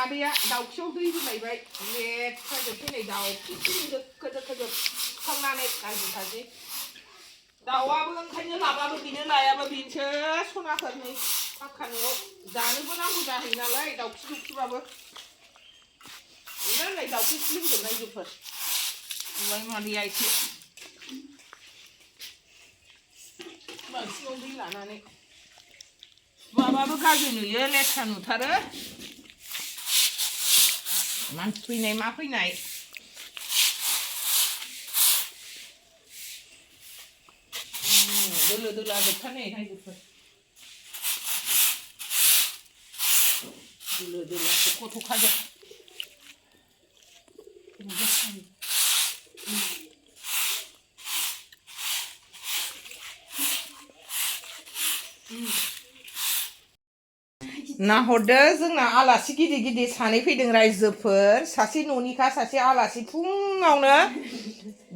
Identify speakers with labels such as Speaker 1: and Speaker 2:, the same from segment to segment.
Speaker 1: मादैया दाउखियाव दै होलायबाय लेथ्रा जोबफैनाय दाउखि खोजोब खांनानै गाज्रि दाउआबो ओंखायनो लाबाबो बिनो लायाबो बिनोसो सनाफोरनि पाक्का न'आव जानोबो नांगौ जाहैयो नालाय दाउखिबाबो नै दाउखि स्लिमजोबनाय जोबफोर ओमफ्राय मादैया एसे बांसिनाव दै लानानै माबाबो गाज्रि नुयो लेथ्रा नुथारो मानसि फैनाय मा फैनाय दोलो दोला जोबथारनाय रायजोफोर दोलो दोला थ'खाजोब नाहरदो जोंना आलासि गिदिर सानै फैदों रायजोफोर सासे न'निखा सासे आलासि फुङावनो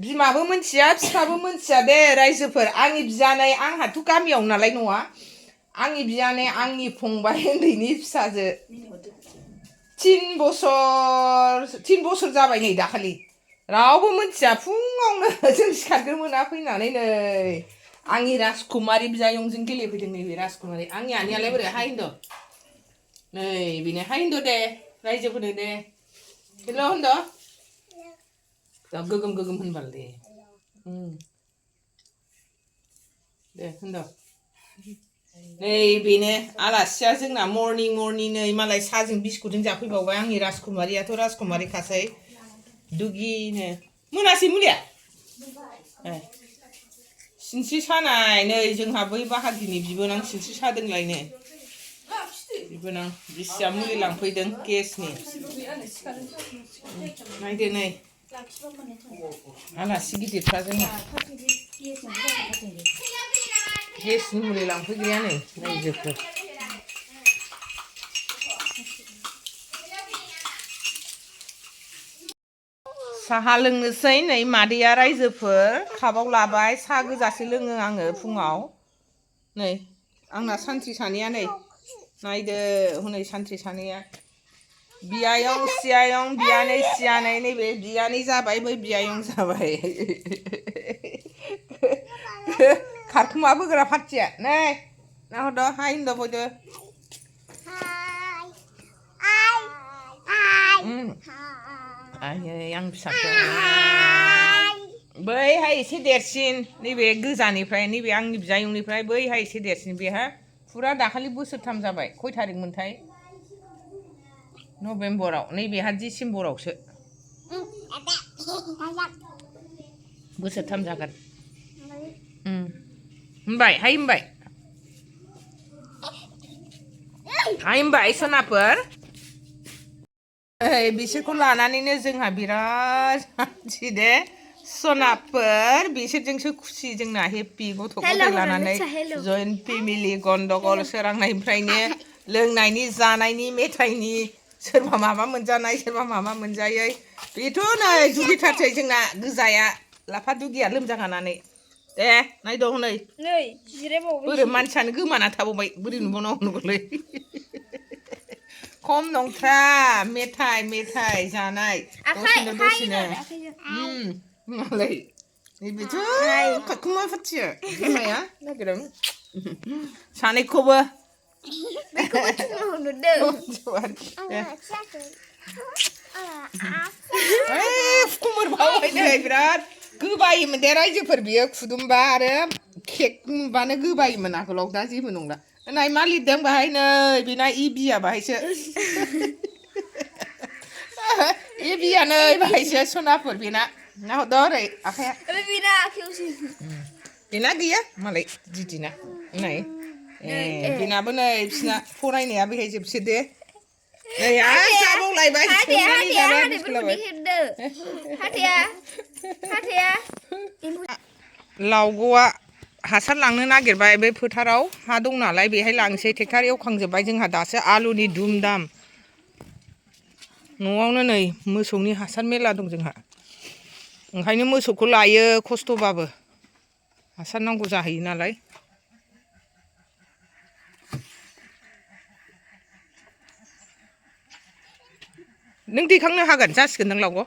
Speaker 1: बिमाबो मोनथिया बिफाबो मोनथिया दे रायजोफोर आंनि बियानै आंहाथ' गामियाव नालाय न'आ आंनि बियानै आंनि फंबाय उन्दैनि फिसाजो 3 बोसोर जाबाय नै दाखालि रावबो मोनथिया फुङावनो जों सिखारग्रो मोना फैनानै नै आंनि राजकुमारी बिजायंजों गेलेफैदों नैबे राजकुमारी आंनि आनैयालाय बोरै हाय होनदों नै बेनो हाय होनदो दे रायजोफोरनो दे हेल' होनदो गोगोम होनबाल दे दे होनदो नै बेनो आलासिया जोंना मर्निं नै मालाय साजों बिस्कुटजों जाफैबावबाय आंनि राजकुमारियाथ' राजकुमारिखासै दुगिनो मोनासै मुलिया सिनस्रि सानाय नै जोंहा बै बाहागिनि बिबोनां सिनस्रि सादोंलायनो बिबोनां बिसिया मुलि लांफैदों गेसनि नायदो नै आलासि गिदिरफ्रा जोंना गेसनि मुलि लांफैग्राया नै रायजोफोर साहा लोंनोसै नै मादैया रायजोफोर कापाव लाबाय साहा गोजासो लोङो आङो फुङाव नै आंना सानथ्रि सानैया नै नायदो हनै सानथ्रि सानैया बियायं सियायं बियानै सियानै नैबे बियानै जाबाय बै बियायं जाबाय खारखुमा बोग्रा फार्टिया नै नाहरदो हाय होनदो बयदो आयै आं फिसाखौ बैहाय एसे देरसिन नैबे गोजानिफ्राय नैबे आंनि बिजायंनिफ्राय बैहाय एसे देरसिन बेहा फुरा दाखालि बोसोरथाम जाबाय खय थारिख मोनथाय नभेम्बराव नैबेहा डिसेम्बरावसो बोसोरथाम जागोन होनबाय हाय होनबाय सनाफोर बिसोरखौ लानानैनो जोंहा बिराद सान्थि दे सनाफोर बिसोरजोंसो खुसि जोंना हेपि गथ' गथाय लानानै जयेन्ट फेमिलि गन्डगल सोरांनायनिफ्रायनो लोंनायनि जानायनि मेथाइनि सोरबा माबा मोनजानाय सोरबा माबा मोनजायै बेथ' नै दुगिथारसै जोंना गोजाया लाफा दुगिया लोमजागानानै दे नायद' हनै बोरै मानसियानो गोमाना थाबावबाय बोरै नुबावनांगौ नंगौलै खम नंथ्रा मेथाइ जानाय दसेनो मालाय नैबेथ' खाखुमा फाथिया बिमाया नागिरदों सानैखौबो खोमोर बावबाय नै बिराद गोबायोमोन दे रायजोफोर बियो खुदुमबा आरो केक नुबानो गोबायोमोन आगोलाव दा जेबो नंला नाय मा लिरदों बाहाय नै बेना इबिया बाहायसो इबिया नै बाहायसो सनाफोर बेना नाहरदो ओरै आखाइया बेना गैया मालाय दिदिना नै बेनाबो नै बिसिना फरायनाया बेहाय जोबसै दे नै आरो जाबावलायबाय लावग'आ हासार लांनो नागिरबाय बे फोथाराव हा दं नालाय बेहाय लांसै ट्रेक्टर एवखांजोब्बाय जोंहा दासो आलुनि दुम दाम न'आवनो नै मोसौनि हासार मेरला दं जोंहा ओंखायनो मोसौखौ लायो खस्थ'बाबो हासार नांगौ जाहैयो नालाय नों दैखांनो हागोन जासिगोन नों लावगौ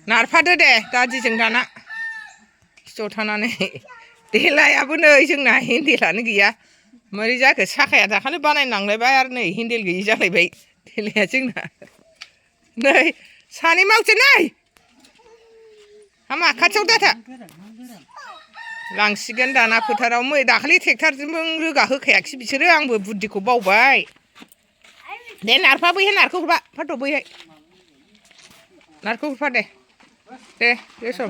Speaker 1: नारफादो दे दादिजों दाना खिथुआव थानानै देलायाबो नै जोंना हेन्देलानो गैया मारै जाखो साखाया दाखालि बानायनांलायबाय आरो नै हेन्देल गैयि जालायबाय देलाया जोंना नै सानै मावसै नै हामा खाथियाव दाथा लांसिगोन दाना फोथाराव दाखालि ट्रेक्टरजों रोगा होखायाखिसै बिसोरो आंबो बुद्धिखौ बावबाय दे नारफा बैहाय नारखोफा फाथ' बैहाय नारखोफा दे बे सम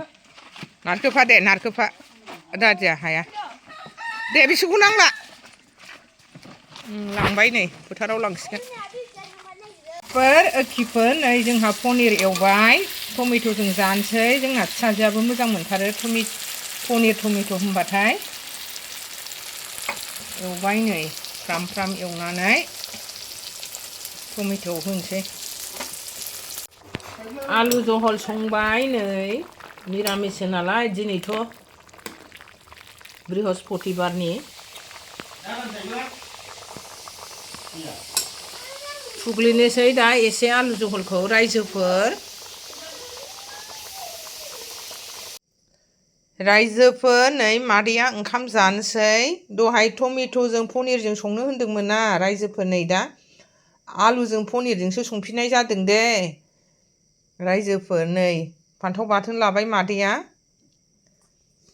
Speaker 1: नारखोफा दे नारखोफा दादिया हाया दे बिसोरखौ नांला लांबाय नै फोथाराव लांसिगोन खिफोर नै जोंहा पनिर एवबाय टमेट'जों जानोसै जोंना फिसाजोआबो मोजां मोनथारो पनिर टमेट' होनबाथाय एवबाय नै फ्राम फ्राम एवनानै टमेट' होनोसै आलु जहल संबाय नै निरामिस नालाय दिनैथ' बृहस्पतिबारनि फुग्लिनोसै दा एसे आलु जहलखौ रायजोफोर नै मादैया ओंखाम जानोसै दहाय टमेट'जों पनिरजों संनो होन्दोंमोन ना रायजोफोर नै दा आलुजों पनिरजोंसो संफिननाय जादों दे रायजोफोर नै फान्थाव बाथोन लाबाय मादैया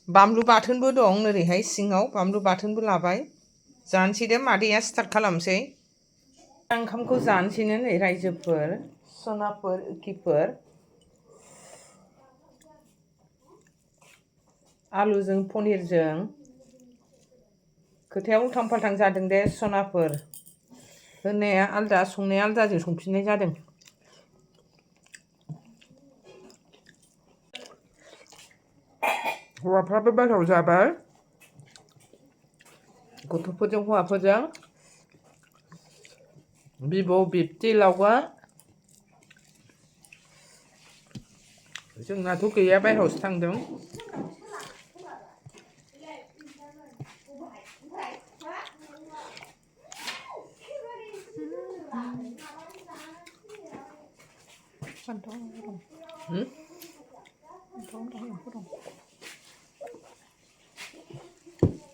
Speaker 1: बानलु बाथोनबो दं ओरैहाय सिङाव बानलु बाथोनबो लाबाय जानोसै दे मादैया स्टार्ट खालामसै ओंखामखौ जानोसैनो नै रायजोफोर सनाफोर खिफोर आलुजों पनिरजों खोथाया उल्थां फाल्थां जादों दे सनाफोर होननाया आलदा संनाया आलदाजों संफिननाय जादों हौवाफ्राबो बाहेरायाव जाबाय गथ'फोरजों हौवाफोरजों बिब' बिबथै लावगा जोंनाथ' गैया बाहेरायावसो थांदों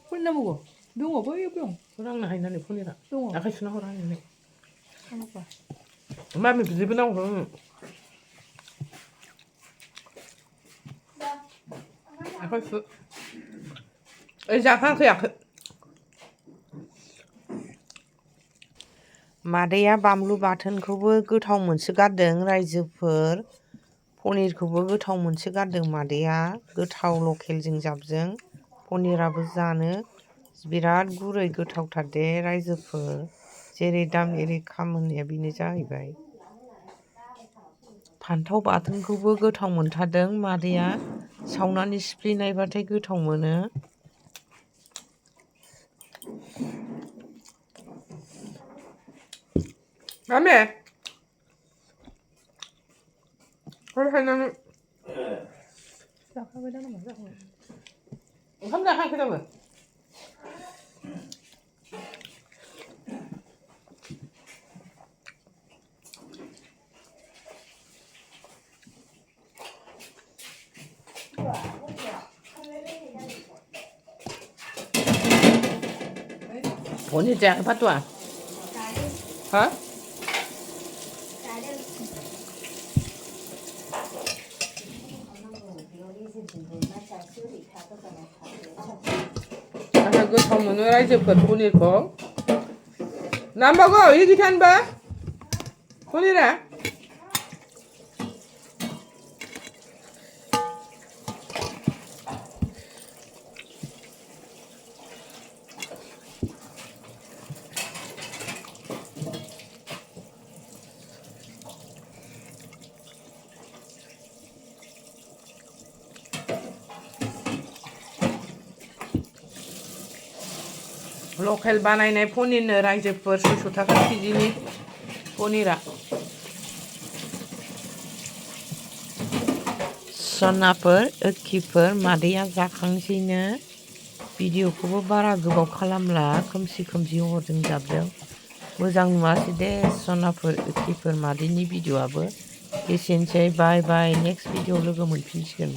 Speaker 1: पनिर नांगौ दङ बैयाव दं रांनो हायो नालाय पनिरा दङ आखाइ सुना हरा होननानै मामि बिदिबो नांगौ आखाइ सु ओइ जाखांखै मादैया बानलु बाथोनखौबो गोथाव मोनसोगारदों रायजोफोर पनिरखौबो गोथाव मोनसोगारदों मादैया गोथाव लकेलजों जाबजों पनिराबो जानो बिराद गुरै गोथावथार दे रायजोफोर जेरै दाम एरै खाम होननाया बेनो जाहैबाय फान्थाव बाथोनखौबो गोथाव मोनथारदों मादैया सावनानै सिफ्लेनायबाथाय गोथाव मोनो मामे ओंखाम जाखांखै दाबो पनिर जायाखै फाथ'आ हा आंहा गोथाव मोनो रायजोफोर पनिरखौ नांबावगौ इगिथानबा पनिरा लकेल बानायनाय पनिरनो रायजोफोर 600 थाखा केजिनि पनिरा सनाफोर खिफोर मादैया जाखांसैनो भिडिअखौबो बारा गोबाव खालामला खोमसि खोमसि हरजों जाबदों मोजां नुवासै दे सनाफोर ओख्रिफोर मादैनि भिडिअ'आबो एसेनोसै बाय बाय नेक्स्ट भिडिअ लोगो मोनफिनसिगोन।